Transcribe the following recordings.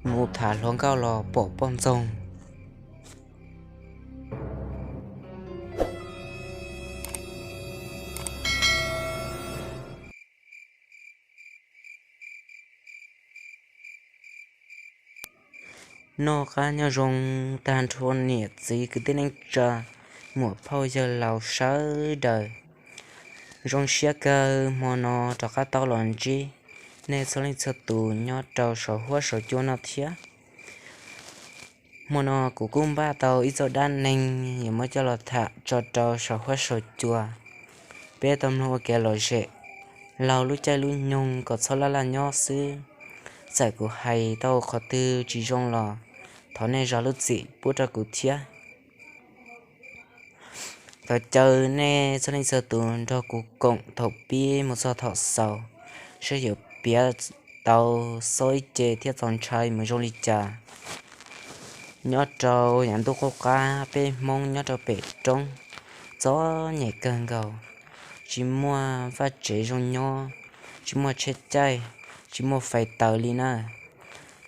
Mus tham hluas nkauj los pom poj ntxoog. Noj qab nyob zoo tag nrho niam txiv kwv tij neej tsa, muam phauj yawg laus sawv daws. Zoo siab kawg hmo no rov qab tau los ntsib nej txhua leej txhua tus nyob rau saum huab saum cua no thiab. Hmo no kuv kuj npaj tau ib txoj dab neeg yuav muab coj los tham tso rau saum huab saum cua. Peb tau mloog ua kev lom zem laug lub caij lub nyoog kom txhob laj laj nyob xwb. Txawm kuv hais tau qhov twg tsis zoo los thov nej zam lub txim pub rau kuv thiab. Thov caw nej txhua leej txhua tus nrog kuv koom thaum pib mus txog thaum xaus, saib yuav piav tau xob ib ce thiab txaus ntshai mus zoo li cas. Nyob rau yav ntuj qub qab peb Hmoob nyob rau pem roob txom nyem kawg nkaus, tsis muaj vaj tsev zoo nyob, tsis muaj tsheb caij, tsis muaj fais taws li na.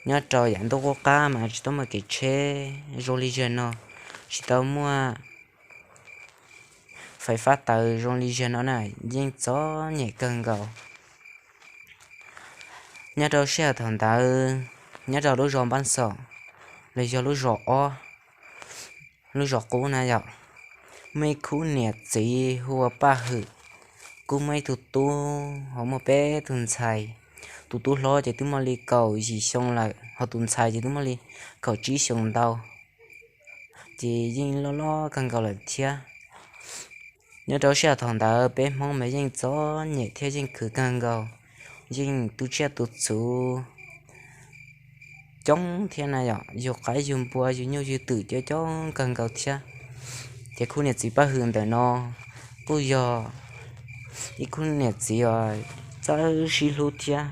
Nyob rau yav ntuj qub qab mas tsis tau muaj kev tsheb zoo li zaum no, tsis tau muaj fais fab taws zoo li zaum no na, yeej txom nyem kawg nkaus. Nyob rau sij hawm thaum ntawd, nyob rau lub zos Npab Xom, los yog lub zos ob, lub zos qub na yom, muaj ib khub niam txiv hu ua Paj Hwm, kuj muaj ib tug tub ho muaj peb tug ntxhais. Tus tub hlob ces twb muaj li kaum yim xyoo lawm, ho tus ntxhais ces twb muaj li kaum tsib xyoo ntau, ces yeej loj loj kawg nkaus lawm thiab. Nyob rau sij hawm thaum ntawd peb Hmoob mas yeej txom nyem thiab yeej khwv kawg nkaus, yeej tu tsiaj tu txhuv coob thiab na yom, yug qaib yug npua yug nyuj yug twm coob coob kawg nkaus thiab. Ces khub niam txiv Paj Hwm ntawm no kuj yog ib khub niam txiv uas txawj sib hlub thiab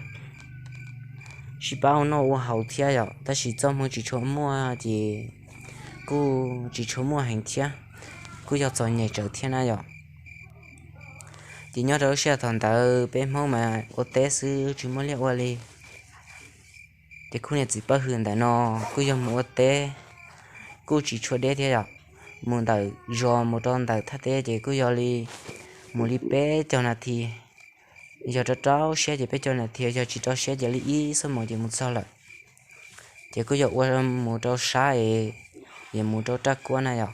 sib pab ua noj ua haus thiab yom, tab sis txoj hmoo tsis tshua muaj ces kuj tsis tshua muaj heev thiab, kuj yog txom nyem tsawv thiab na yom. Ces nyob rau lub sij hawm thaum ntawd peb Hmoob mas ua teb xwb tsis muaj liaj ua li. Ces khub niam txiv Paj Hwm ntawm no kuj yog mus ua teb, kuj tsis tshua deb thiab yom, mus ntawm zos mus rau ntawm thaj teb ces kuj yog li mus li peb caug nas this, yog rau rau siab ces peb caug nas this, yog tsis rau siab ces li ib xuab moos ces mus txog lawm. Ces kuj yog ua mus rau sab es, es mus rau Raj Kuab na yom.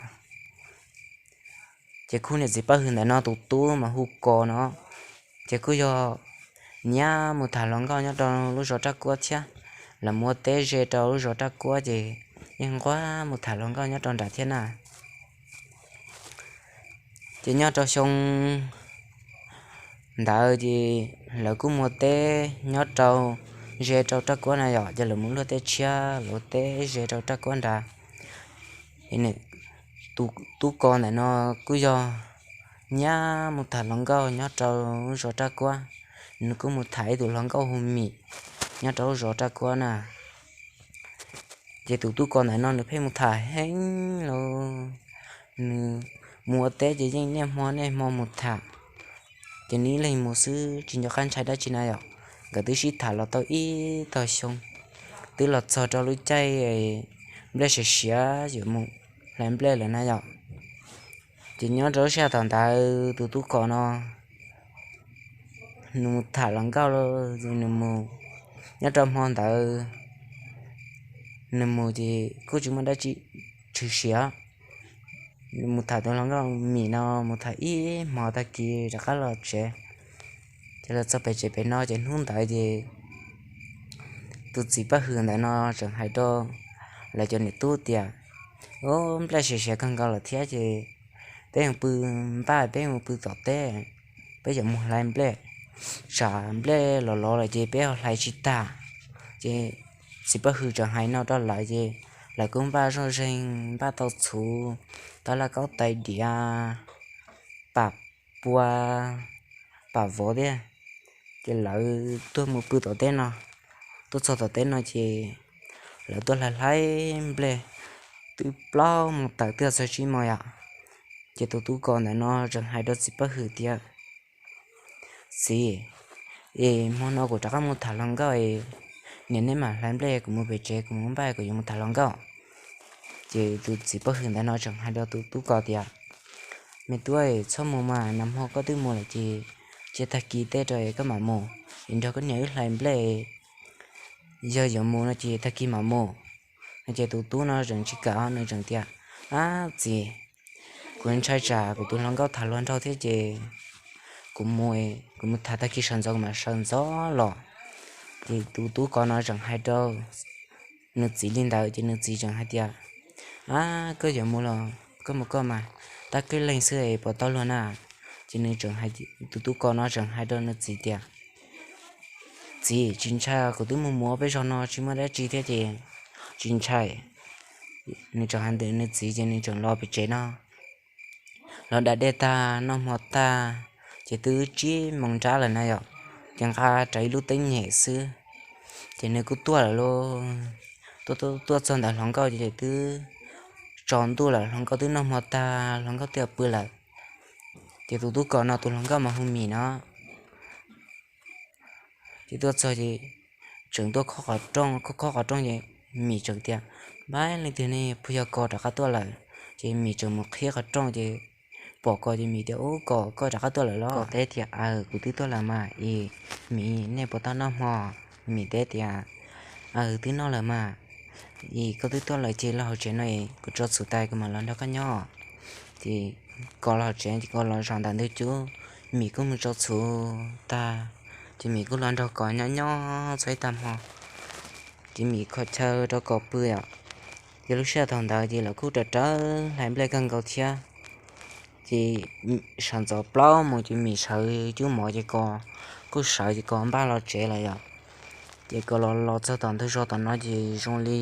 Ces khub niam txiv Paj Hwm ntawm no tus tub mas hu Kos no, ces kuj yog nyiam mus tham hluas nkauj nyob rau lub zos Raj Kuab thiab. Lawv mus ua teb ze rau lub zos Raj Kuab ces yeej nquag mus tham hluas nkauj nyob rau nrad thiab na. Ces nyob rau xyoo ntawd ces lawv kuj mus ua teb nyob rau ze rau Raj Kuab na yom, ces lawv mus luaj teb tshiab lawv ua teb ze rau Raj Kuab nrad. Tus tub Kos ntawm no kuj yog nyiam mus tham hluas nkauj nyob rau lub zos Raj Kuab, nws kuj mus tham ib tus hluas nkauj hu Mim nyob rau lub zos Raj Kuab na. Ces tus tub Kos ntawm no nws pheej mus tham heev los, nws mus ua teb ces yeej niaj hmo niaj hmo mus tham. Ces nws ib leeg mus xwb tsis nco qab ntshai dab tsi na yom. Nkawd twb sib tham los tau ib tog xyoo, twb los txog rau lub caij nplej siav siav yuav mus hlais nplej lawm na yom. Ces nyob rau lub sij hawm thaum ntawd tus tub Kos no nws mus tham hluas nkauj, nws mus, nyob rau hmo ntawd nws mus ces kuj tsis muaj dab tsi tshwm sim, nws mus tham tus hluas nkauj Mim no mus tham ib hmo tag kis rov qab los tsev. Ces los txog pem tsev pem no ces hnub ntawd ces tus txiv Paj Hwm ntawm no tseem hais rau lawv cov niam tub tias, Ub, nplej siav siav kawg nkaus lawm thiab ces peb mus pw npaj, peb mus pw tom teb, peb yuav mus hlais nplej, tsam nplej los lov lawm ces peb ho hlais tsis tag. Ces txiv Paj Hwm tseem hais no rau lawv ces lawv kuj npaj zoj zeeg, npaj tau txhuv, tau laj kaub tais diav, pam pua, pam vov thiab. Ces lawv tuaj mus pw tom teb no, tuaj txog tom teb no ces lawv tuaj hlais hlais nplej, twb plaub moos tawm twb txog tsib moos yom. Ces tus tub Kos ntawm no tseem hais rau txiv Paj Hwm tias, Txiv, es hmo no kuv rov qab mus tham hluas nkauj es Niam, neb mam hlais nplej, kuv mus pem tsev, kuv mus npaj kuv yuav mus tham hluas nkauj. Ces tus txiv paj hwm ntawd no tseem hais rau tus tub ko tias, Me tub, txhob mus mas, nag hmo koj twb mus lawm ces cia tag kis tej rau koj mam mus, es nrog koj niam wb hlais nplej, yog yuav mus no ces tag kis mam mus. Ces tus tub no tseem tsis kam, nws tseem tias, Ab txiv, kuv ntshai tsam kuv tus hluas nkauj tham hluas nraug thiab ces kuv mus, kuv mus tham tag kis sawv ntxov kuv mam sawv ntxov los. Ces tus tub ko no tseem hais rau nws txiv li ntawd ces nws txiv tseem hais tias, Ab, koj yuav mus los koj mus koj mas, tab koj leeg xwb es puas tau luag na? Ces nws tseem, tus tub ko no tseem hais rau nws txiv tias, Txiv, tsis ntshai, kuv twb mus mus peb zog no tsis muaj dab tsi thiab ces tsis ntshai. Nws tseem hais ntawd nws txiv ces nws tseem los pem tsev no, los da dej tag noj hmo tag, ces twb tsib moos nrab lawm na yom, ces nqa rawv ib lub teeb nyem xwb. Ces nws kuj tuaj lawm lauj. Tuaj, tuaj txog ntawm hluas nkauj ces twb tsaus ntuj lawm, hluas nkauj twb noj hmo tag, hluas nkauj twb pw lawm. Ces tus tub ko no tus hluas nkauj mas hu Mim no. Ces tuaj txog ces tseem tuaj khob qhov rooj, khob khob qhov rooj ces Mim tseem tias, Npab, leej twg ne, puas yog Kos rov qab tuaj lawm? Ces Mim tseem mus qhib qhov rooj ces pom Kos ces Mim tias, Ub, Kos, koj rov qab tuaj lawm los? Kos teb tias, Aws, kuv twb tuaj lawm mas. Es Mim, nej puas tau noj hmo? Mim teb tias, Aws, twb noj lawm mas. Es koj twb tuaj lawm ces los hauv tsev no es kuv tso txhuv tas kuv mam los nrog koj nyob. Ces Kos los hauv tsev ces Kos los zaum ntawm ntug cub, Mim kuj mus tso txhuv tag, ces Mim kuj los nrog Kos nyob nyob txog ib tag hmo, ces Mim kho chaw rau Kos pw os. Ces lub sij hawm thaum ntawd ces lawv kuj rawm rawv hlais nplej kawg nkaus thiab. Ces sawv ntxov plaub moos ces Mim sawv cub mov ces Kos kuj sawv ces Kos npaj los tsev lawm yom. Ces Kos los los txog tom ntug zos tom no ces zoo li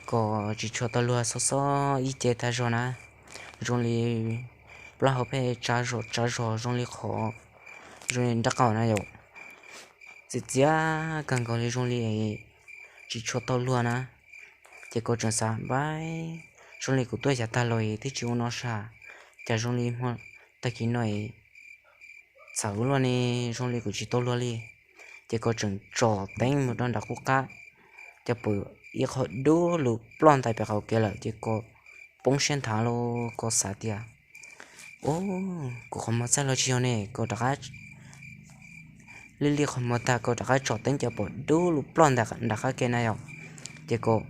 Kos tsis tshua tau luag, xob xob ib ce tag zog na, zoo li plaub hau pheej tsa zog tsa zog zoo li qhov, zoo li nraub qaum na yom. Txiv txiav kawg nkaus li zoo li tsis tshua tau luag na. Ces Kos tseem xav, Npab, zoo li kuv tuaj yav tag los es twb tsis ua no sas, cas zoo li hmo tag kis no es txawv luaj ne, zoo li kuv tsis tau luag li. Ces Kos tseem tsom teeb mus rau nram qub qab, cas pom ib qho dub lug ploj ntais pem qaum kev lawm ces Kos poob siab nthav los Kos xav tias, Ub, kuv qhov muag txaij los tsis yog ne, Kos rov qab li li qhov muag tag Kos rov qab tsom teeb ces pom dub lug ploj ntais nram qab kev na yom. Ces Kos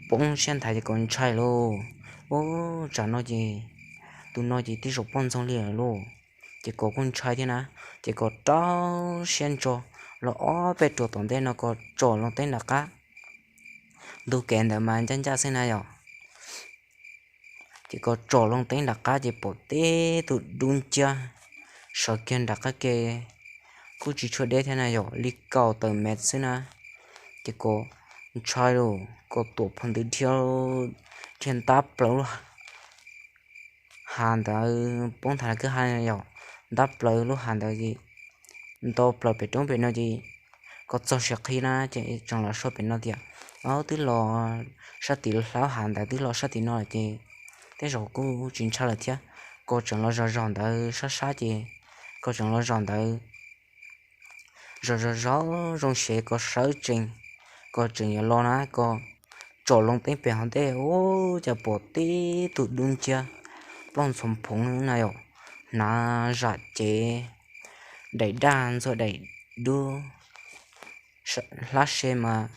poob siab nthav ces Kos ntshai lauj, Ub, tsam no ces tus no ces tej zaum poj ntxoog li lawm lauj. Ces Kos kuj ntshai thiab na, ces Kos rau siab ntso los ob peb ruam tom ntej no Kos tsom loo teeb nram qab. Ntug kev ntawd mas ncaj ncaj xwb na yom. Ces Kos tsom loo teeb nram qab ces pom tib tug dub nciab sawv kiag nram qab ke, kuj tsis tshua deb thiab na yom, li kaum tawm mev xwb na. Ces Kos ntshai lauj, Kos tuam phom ntws dhia, dhia ntab plaws lub hav ntawd poob nthav kwj ha yom, ntab plaws lub hav ntawd ces nto plaws pem roob pem no ces Kos txog siav qhi na ces tseem los sau pem no tias, Ob, twb los sab tim hlab hav ntawd, twb los sab tim no lawm ces tej zaum kuj tsis ntshai lawm thiab. Kos tseem los zog zog ntawd sab sab ces Kos tseem los zog ntawd zog zog zog zoo siav Kos sawv tsees, Kos tseem yuav los na Kos tsom loo teeb pem hauv ntej ub cas pom tib tug dub nciab ploj ntxhov phoov na yom, hnav zam cev daim daj ntxuag daim dub, hlab se mas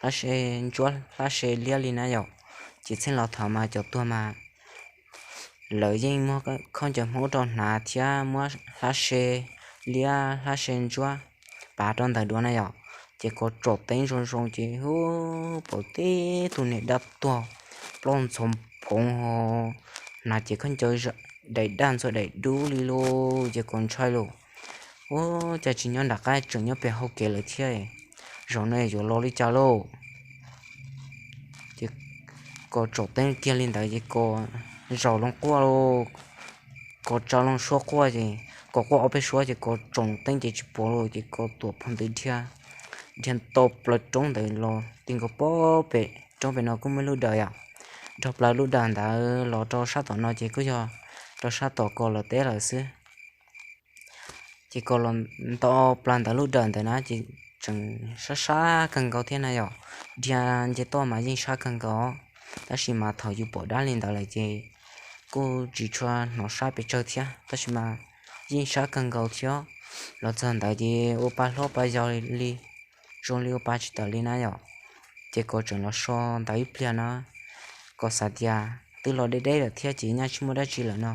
hlab se ntsuab hlab se liab li na yom. Ces txheej laus thaum mas cov tuag mas lawv yeej muab khaub ncaws hmoob rau hnav thiab muab hlab se liab hlab se ntsuab pav rau ntawm duav na yom. Ces Kos tsom teeb zoo zoo ces hu pom tib tug niag dab tuag ploj ntxhov phoov ho hnav cev khaub ncaws daim daj ntxuag daim dub li lauj. Ces Kos ntshai lauj, ub, cas tsis nyob nram qab tseem nyob pem hauv kev lawm thiab, zaum no yuav los li cas lauj? Ces Kos tsom teeb kiag li ntawd ces Kos zaum loo quaj lauj, Kos tsa loo suab quaj ces Kos quaj ob peb suab ces Kos tsom teeb ces tsis pom lauj ces Kos tuam phom ntws dhia, dhia nto plaws roob ntawd los ti nkaus pob pem roob pem no kuj muaj lub dawm yom, dhia plaws lub dawm ntawd los rau sab tom no ces kuj yog rau sab tom Kos lawv teb lawm xwb. Ces Kos los nto plaws ntawd lub dawm ntawd na ces tseem sab sab kawg nkaus thiab na yom. Dhia nce toj mas yeej sab kawg nkaus, tab sis mas thaum yus pom dab li ntawd lawm ces kuj tsis tshua hnov sab pes tsawg thiab, tab sis mas yeej sab kawg nkaus thiab. Los txog ntawd ces ua pa hlob pa yau li, zoo li ua pa tsis tawm li na yom. Ces kom tseem los so ntawd ib pliag na, kom xav tias twb los deb deb lawm thiab ces nyaj tsis muaj dab tsi lawm no,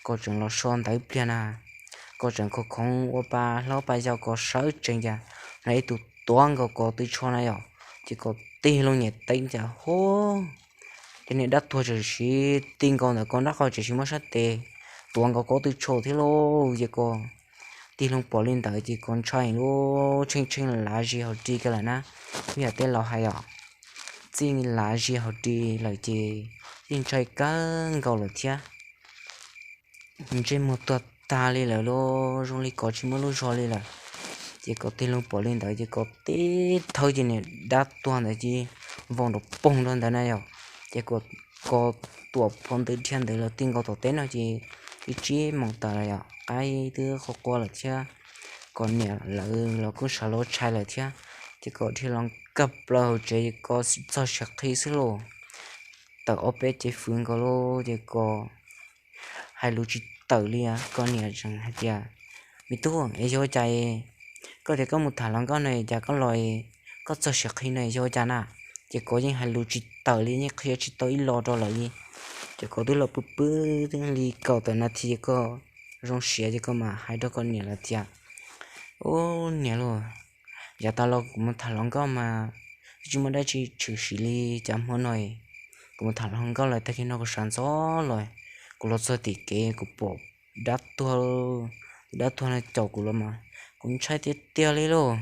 kom tseem los so ntawd ib pliag na. Kom tseem khoov khoov ua pa hlob pa yau kom sawv tsees cas hnov ib tug tuav nkaus ko tw tsho na yom. Ces kom tig loo niam teeb cas hu, ces niag dab tuag tseem siv ti nkaus ntawm ko nraub qaum tseem siv muab sab tes tuav nkaus ko tw tsho thiab lauj. Ces kom tig loo pom li ntawd ces kom ntshai lub tshee tshee lav zis hauv ris kiag lawm na. Ib yam tej laus hais os, txij lav zis hauv ris lawm ces yeej ntshai kawg nkaus lawm thiab. Ntsej muag tuag tag li lawm lauj, zoo li kov tsis muaj lub zog li lawm. Ces kom tig loo pom li ntawd ces kom tib thawb ces niag dab tuag ntawd ces vau nrov poog rau ntawd na yom. Ces kom ko tuam phov ntawd dhia ntawd los ti nkaus tom teb no ces twb tsib moos tawm lawm yom, qaib twb qua qua lawm thiab. Kom niam lawv los kuj sawv los tshais lawm thiab. Ces kom dhia los kawg plaws hauv tsev ces kom txog siav qhi xwb lauj, tawm ob peb cev fwv nkaus lauj. Ces kom hais lus tsis tawm li, kom niam tseem hais tias, me tub, es yog ua cas koj tias koj mus tham hluas nkauj no cas koj los, koj txog siav qhi no yog ua cas na? Ces kom yeej hais lus tsis tawm li, yeej qhia tsis tau ib lo rau lawv li. Ces kom twb los pw pw li kaum tawm nas this ces kom zoo siav ces kom mam hais rau kom niam lawv tias, ub niam lauj, yav tas los kuv mus tham hluas nkauj mas twb tsis muaj dab tsi tshwm sim li, cas hmo no kuv mus tham hluas nkauj lawm tag kis no kuv sawv ntxov los, kuv los txog tim kev kuv pom dab tuag, dab tuag no caum kuv los mas kuv ntshai tiag tiag li lauj.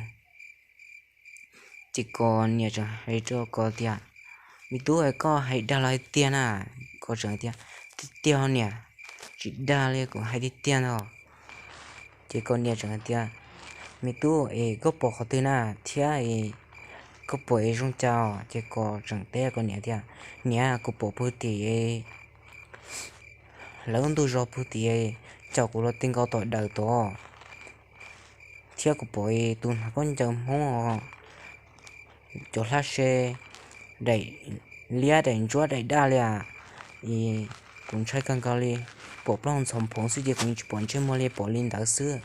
Ces kom niam tseem hais rau kom tias, me tub, koj hais dag los hais tiag na? Kom tseem tias, tiag tiag niam, tsis dag li, kuv hais tiag tiag ntag. Ces kom niam tseem hais tias, me tub, es koj pom qhov twg na, thiab es koj pom es zoo cas? Ces kom tseem teb kom niam tias, niam, kuv pom pug tim lawv ntug zos pug tim caum kuv los ti nkaus tom dawm tod, thiab kuv pom tus hnav khaub ncaws Hmoob, cov hlab se, daim liab daim ntsuab daim daj li as. Kuv ntshai kawg nkaus li, pom plaub ntxhov phoov xwb ces kuv tsis pom ntsej muag li, pom li ntawd xwb.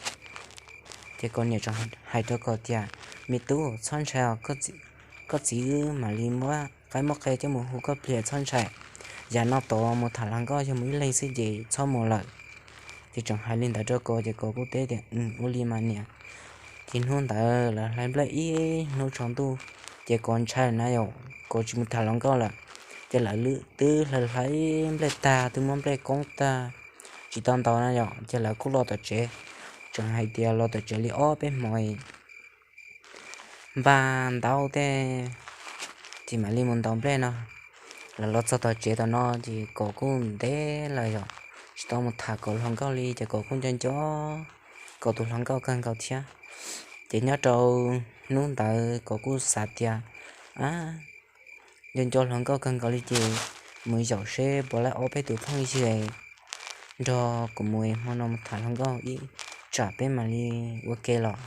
Ces kom niam tseem hais rau kom tias, me tub, txhob ntshai os, koj txiv wb mam li muab qaib muab qe coj mus hu koj pliag, txhob ntshai. Yav no tod mus tham hluas nkauj yog mus ib leeg xwb ces txhob mus lawm. Ces tseem hais li ntawd rau kom ces kom kuj teb tias, ua li mas niam. Ces hnub ntawd lawv hlais nplej ib hnub tsaus ntuj, ces kom ntshai na yom, kom tsis mus tham hluas nkauj lawm. Ces lawv twb hlais hlais nplej tag, twb muab nplej koob tag, tsis tau ntau na yom, ces lawv kuj los tom tsev. Tseem hais tias los tom tsev li ob peb hmo npaj ntaub tej, ces mam li mus ntaus nplej no. Lawv los txog tom tsev tom no ces kom kuj ntev lawm yom, tsis tau mus tham kom hluas nkauj li, ces kom kuj nco nco kom tus hluas nkauj kawg nkaus thiab. Ces nyob rau hnub ntawd kom kuj xav tias, a, nco nco hluas nkauj kawg nkaus li ces mus yaum seb puas laib ob peb tus phooj ywg nrog kuv mus, hmo no mus tham hluas nkauj ib tsam peb mam li ua ke los.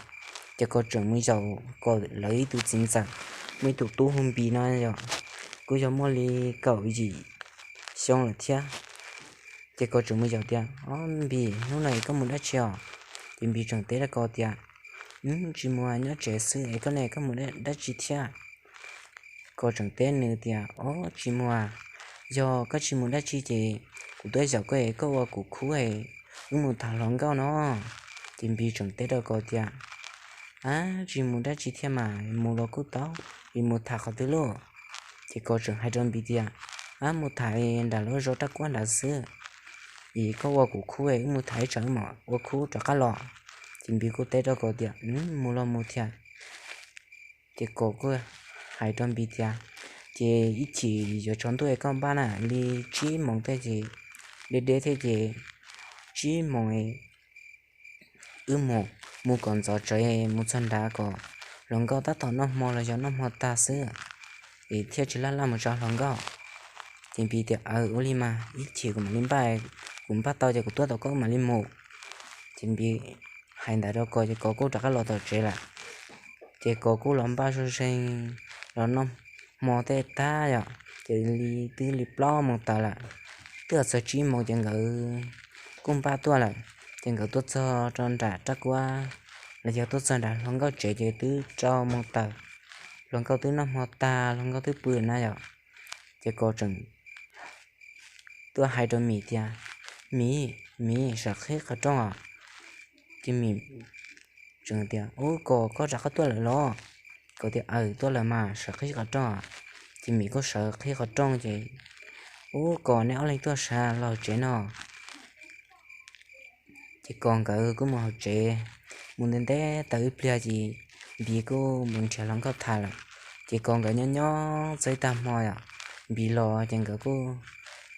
Ces kom tseem mus yaum kom lawv ib tug txiv ntxawm, muaj ib tug tub hu Npis no yom, kuj yog muaj li kaum yim xyoo lawm thiab. Ces kom tseem mus yaum tias, o Npis, hnub no es koj mus dab tsi os? Ces Npis tseem teb rau kom tias, tsis mus, nyob tsev xwb es koj ne, koj mus dab tsi thiab? Kom tseem teb nws tias, o tsis mus, yog koj tsis mus dab tsi ces kuv tuaj yaum koj es koj ua kuv khub es wb mus tham hluas nkauj no. Ces Npis tseem teb rau kom tias, a, tsis mus dab tsi thiab mas, mus los kuj tau, es mus tham qhov twg lauj? Ces kom tseem hais rau Npis tias, a, mus tham nram lub zos Raj Kuab nrad xwb, es koj ua kuv khub es wb mus tham ib tsam wb mam ua khub rov qab los. Ces Npis kuj teb rau kom tias, mus los mus thiab. Ces kom kuj hais rau Npis tias, ces ib chim yuav tsaus ntuj es koj npaj na, li tsib moos tej ces deb deb thiab ces tsib moos wb mus, mus kom ntxov tsev, mus txog nrad kom hluas nkauj tab tom noj hmo los yog noj hmo tag xwb, es thiaj tsis laj laj mus tsa hluas nkauj. Ces Npis tias, aws, ua li mas ib chim kuv mam li npaj, kuv npaj tau ces kuv tuaj tom koj mam li mus. Ces Npis hais ntawd rau kom ces kom kuj rov qab los tom tsev lawm. Ces Kos kuj los npaj zoo zeeg los noj hmo tej tag yom, ces li twb li plaub moos taws lawm, twb txog tsib moos ces nkawd kuj npaj tuaj lawm. Ces nkawd tuaj txog rau nram rab kuab los yog tuaj txog nram hluas nkauj tsev ces twb rau moos taws, hluas nkauj twb noj hmo tag, hluas nkauj twb pw na yom. Ces Kos tseem tuaj hais rau Mim tias, Mim, Mim, sawv qhib qhov rooj os. Ces Mim tseem tias, Ub, Kos, koj rov qab tuaj lawm los? Kos tias, Aws, tuaj lawm mas, sawv qhib qhov rooj. Ces Mim kuj sawv qhib qhov rooj ces, Ub, Kos, nej ob leeg tuaj sav los tsev no? Ces Kos nkawd kuj mus hauv tsev, mus ntev ntev tau ib pliag ces Npis kuj mus nrhiav hluas nkauj tham lawm. Ces Kos nkawd nyob nyob txog ib tag hmo yom, Npis los ces nkawd kuj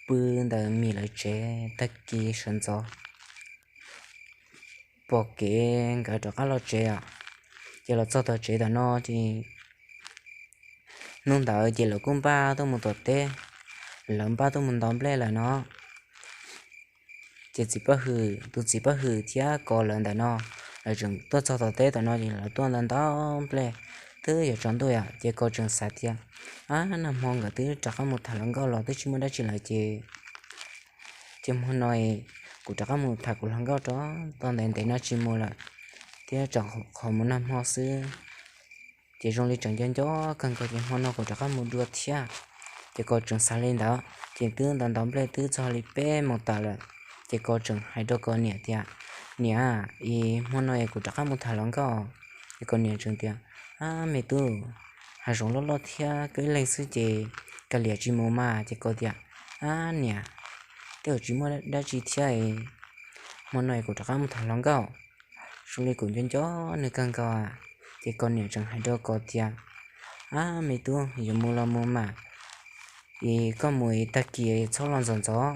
pw ntawm Mim lawv tsev, tag kis sawv ntxov pom kev nkawd rov qab los tsev os. Ces los txog tom tsev tom no ces hnub ntawd ces lawv kuj npaj tuaj mus tom teb, lawv npaj tuaj mus ntaus nplej lawm no. Ces txiv Paj Hwm, tus txiv Paj Hwm thiab Kos lawv ntawm no, lawv tseem tuaj txog tom teb tom no ces lawv tuaj ntaus ntaus nplej twb yuav tsaus ntuj yom. Ces Kos tseem xav tias, Ab, nag hmo nkawd twb rov qab mus tham hluas nkauj los twb tsis muaj dab tsi lawm ces, ces hmo no kuv rov qab mus tham kuv hluas nkauj rau tau ntev ntev no tsis mus lawm, thiab tsam qhov mus nag hmo xwb. Ces zoo li tseem nco nco kawg nkaus ces hmo no kuv rov qab mus dua thiab. Ces Kos tseem xav li ntawd ces twb ntaus ntaus nplej twb txog li peb moos taws lawm. Ces Kos tseem hais rau Kos niam tias, Niam, es hmo no es kuv rov qab mus tham hluas nkauj. Ces Kos niam tseem tias, Ab, me tub, hav zoov loj loj thiab koj ib leeg xwb ces kav liam tsis mus mas. Ces Kos tias, Ab niam, tej zaum tsis muaj dab tsi thiab, hmo no es kuv rov qab mus tham hluas nkauj, zoo li kuv nco nco nws kawg nkaus. Ces Kos niam tseem hais rau Kos tias, Ab, me tub, yuav mus los mus mas, es koj mus es tag kis txhob los ntxov ntxov,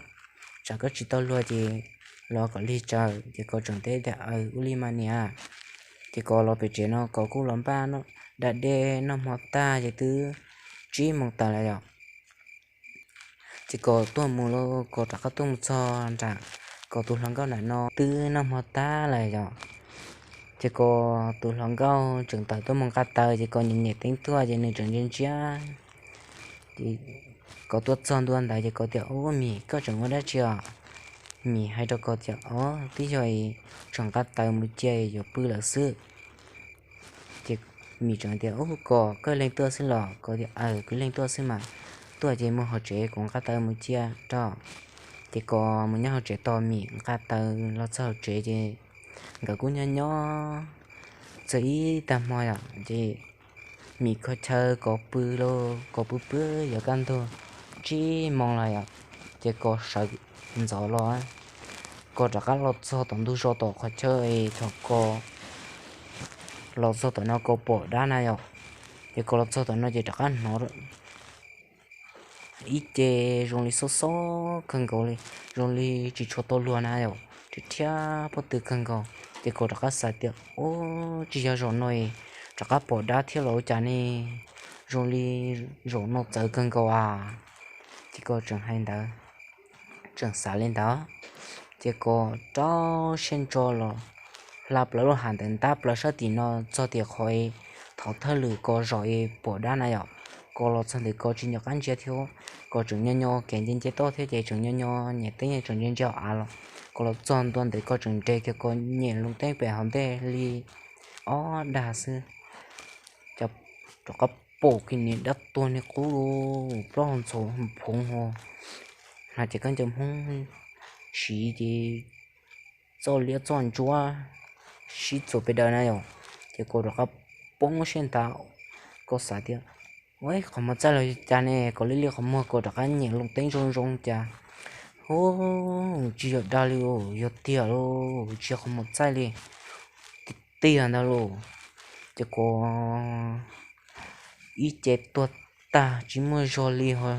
tsam koj tsis tau luag ces los kom lig tsawv. Ces Kos tseem teb tias, Aws, ua li mas niam. Ces Kos los pem tsev no Kos kuj los npaj da dej noj hmo tag ces twb tsib moos taws lawm yom. Ces Kos tuaj mus los Kos rov qab tuaj mus txog nram Kos tus hluas nkauj nram no twb noj hmo tag lawm yom. Ces Kos tus hluas nkauj tseem tawm tuaj mus nqa taws ces Kos nyem nyem teeb tuaj ces nws tseem ntsia ntsia. Ces Kos tuaj txog ntua ntawd ces Kos tias, Ub, Mim, koj tseem ua dab tsi os? Mim hais rau Kos tias, Ob, twb yog tseem nqa taws mus cia yuav pw lawm xwb. Ces Mim tseem tias, Ub, Kos, koj ib leeg tuaj xwb los? Kos tias, Aws, kuv ib leeg tuaj xwb mas, tuaj ces mus hauv tsev kuv nqa taws mus cia rau. Ces Kos mus nyob hauv tsev tos Mim nqa taws los txog hauv tsev ces nkawd kuj nyob nyob txog ib tag hmo yom ces Mim kho chaw Kos pw los Kos pw pw yuav kaj ntug tsib moos lawm yom, ces Kos sawv ntxov los, Kos rov qab los txog tom ntug zos tom qhov chaw es thaum Kos los txog tom no Kos pom dab na yom. Ces Kos los txog tom no ces rov qab hnov ib ce zoo li xob xob kawg nkaus li, zoo li tsis tshua tau luag na yom, rhiab rhiab pob tw kawg nkaus. Ces Kos rov qab xav tias, Ub, tsis yog zaum no es rov qab pom dab thiab los ua cas ne, zoo li zaum no txawv kawg nkaus as. Ces Kos tseem hais ntawd, tseem xav li ntawd, ces Kos rau siab ntso los hla plaws lub hav ntawd ntab plaws sab tim no txog tim qhov es thaum thawj lwm Kos zaum es pom dab na yom. Kos los txog ntawd Kos tsis nco qab ntsia thiab, Kos tseem nyo nyo kev nce nce toj thiab ces tseem nyo nyo nyem teeb tseem ntsia ntsia hauv av los. Kos los txog ntua ntawd Kos tseem nres kiag Kos nyem loo teeb pem hauv ntej li ob dag xwb, cas rov qab pom kiag niag dab tuag niag qub plaub hau ntxhov phoov ho, hnav cev khaub ncaws Hmoob siv ces txoj liab txoj ntsuab sib txuas pes daws na yom. Ces Kos rov qab poob siab nthav, Kos xav tias, Ua, qhov muag txaij los cas ne, Kos liab liab qhov muag Kos rov qab nyem loo teeb zoo zoo cas, Ub, tsis yog dag li, yog tiag lauj, tsis yog qhov muag txaij li, tiag tiag ntag lauj. Ces Kos ib ce tuag tag tsis muaj zog li ho,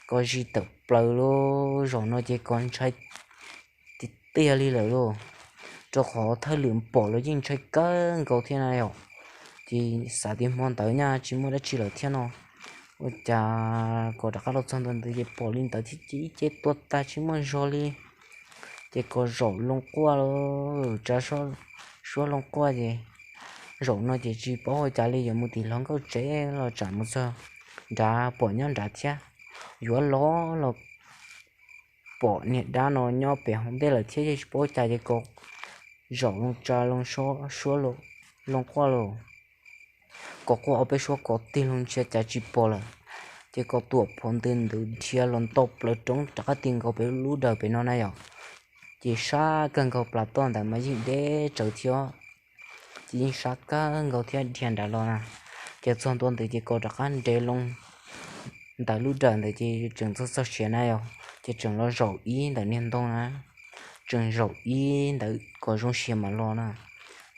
Kos zis tawm plaws lauj. Zaum no ces Kos ntshai tiag tiag li lawm lauj, rau qhov thawj lwm pom los yeej ntshai kawg nkaus thiab na yom. Ces xav tias hmo ntawd nyaj tsis muaj dab tsi lawm thiab no, ua cas Kos rov qab los txog ntua ntawd ces pom li ntawd thiab ces ib ce tuag tag tsis muaj zog li. Ces Kos zaum loo quaj lauj, tsa suab loo quaj ces zaum no ces tsis paub ua cas li, yuav mus tim hluas nkauj tsev los tsam mus txog nrad pom nyob nrad thiab. Yuav los los pom niag dab no nyob pem hauv ntej lawm thiab, yeej tsis paub ua cas ces ko zaum loo tsa loo suab, loo quaj los, ko quaj ob peb suab ko tig loo ntsia cas tsis pom lawm. Ces ko tuam phom ntws ntws dhia los nto plaws roob rov qab ti nkaus pem lub dawm pem no na yom. Ces sab kawg nkaus, plas toj ntawd mas yeej deb tsawv thiab, ces yeej sab kawg nkaus thiab dhia nrad los na. Ces txog ntua ntawd ces ko rov qab nres loo ntawm lub dawm ntawd ces tseem txog txog siav na yom, ces tseem los zaum ib ntawm niag ntoo na, tseem zaum ib ntawm kom zoo siav mam los na.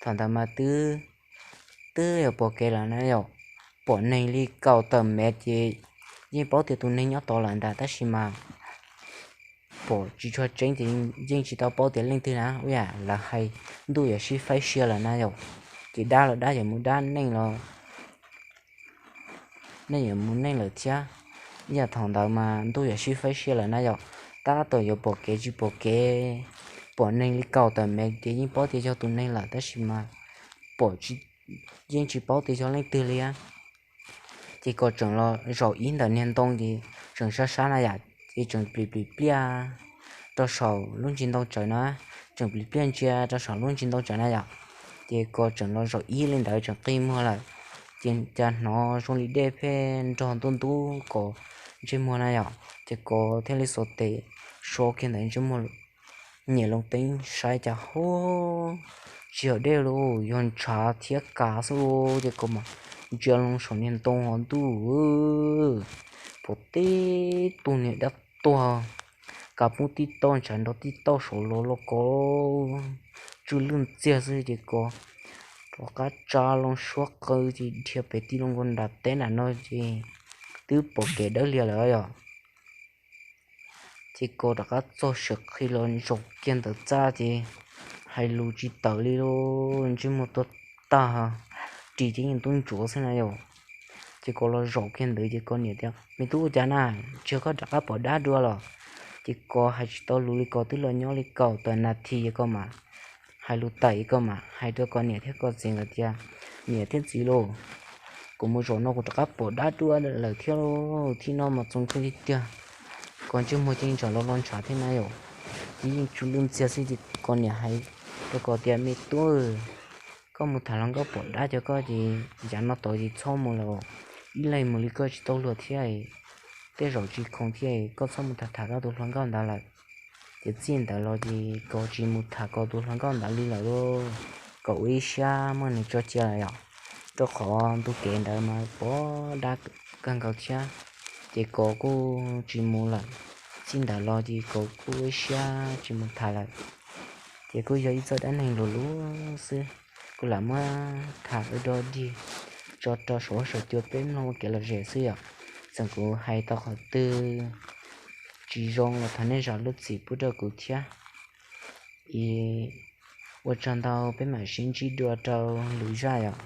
Thaum ntawd mas twb, twb yuav pom kev lawm na yom, pom neeg li kaum tawm mev ces yeej paub tias tus neeg nyob tod lawm ntag, tab sis mas pom tsis tshua tseeb ces yeej tsis tau paub tias leej twg na, ua yam lawv hais ntuj yuav sib faib sia lawm na yom. Ces dab los dab, yuav mus dab, neeg los neeg yuav mus neeg lawm thiab. Ib yam thaum ntawd mas ntuj yuav sib faib sia lawm na yom, tab tom yuav pom kev tsis pom kev, pom neeg li kaum tawm mev ces yeej paub tias yog tus neeg lawm, tab sis mas pom, yeej tsis paub tias yog leej twg li. Ces ko tseem los zaum ib ntawm niag ntoo ces tseem sab sab na yom, ces tseem plis plis pliaj rau saum lub ntsis ntoo tsawv na, tseem plis pliaj ntsia rau saum lub ntsis ntoo tsawv na yom. Ces ko tseem los zaum ib li ntawd tseem qi muag lawm, ces cas hnov zoo li dej pheej nrog ntub ntub ko ntsej muag na yom. Ces ko thiaj li xuas tes so kiag ntawd ntsej muag, nyem loo teeb saib cas ho tsis yog dej li, yog ntshav thiab kav xwb lauj. Ces ko mas ntsia loo saum niag ntoo ho ntuj, pom tib tug niag dab tuag kav poob tib tauj ntshav nrov tib tauj saud los lauj, ko tsw lwj ntxiag xwb. Ces ko rov qab tsa loo suab qw ces dhia pem ti loo nkaus nram teb nram no ces twb pom kev dawb lias lawm yom. Ces ko rov qab txog siav qhi los zaum kiag ntawm txaj ces hais lus tsis tawm li lauj, ntsej muag tuag tag, ris ces yeej tub ntsuav xwb na yom. Ces ko los zaum kiag ntawd ces ko niam tias, Me tub, ua cas na, tsis yog koj rov qab pom dab dua los? Ces ko hais tsis tau lus li, ko twb los nyob li kaum tawm nas this es ko mam hais lus tawm es ko mam hais rau ko niam thiab ko txiv nkawd tias, Niam thiab txiv lauj, kuv mus zaum no kuv rov qab pom dab dua lawm thiab lauj, thib no mas txoos kawg li tiag. Ko ntsej muag ces ntsam los los ntshav thiab na yom, ces yeej tsw lwj ntxiag xwb. Ces ko niam hais rau ko tias, Me tub, koj mus tham hluas nkauj pom dab cov koj ces yav no tod ces txhob mus lawm, ib leeg mus li koj tsis tau luag thiab, tej zaum tsis khoom thiab, koj txhob mus tham tham koj tus hluas nkauj ntawd lawm. Ces txij ntawd los ces ko tsis mus tham ko tus hluas nkauj ntawd li lawm lauj, ko ua ib siab muab nws tso cia lawm yom, rau qhov ntu kev ntawd mas pom dab kawg nkaus thiab. Ces ko kuj tsis mus lawm, txij ntawd los ces ko kuj ua ib siab tsis mus tham lawm. Ces kuj yog ib txoj dab neeg luv luv xwb, kuv lam muab tham ua dog dig tso rau saum huab saum cua peb mloog ua kev lom zem xwb yom. Txawm kuv hais tau qhov twg tsis zoo los thov nej zam lub txim pub rau kuv thiab. Es ua tsaug ntau, peb mam sib ntsib dua rau lwm zaj yom.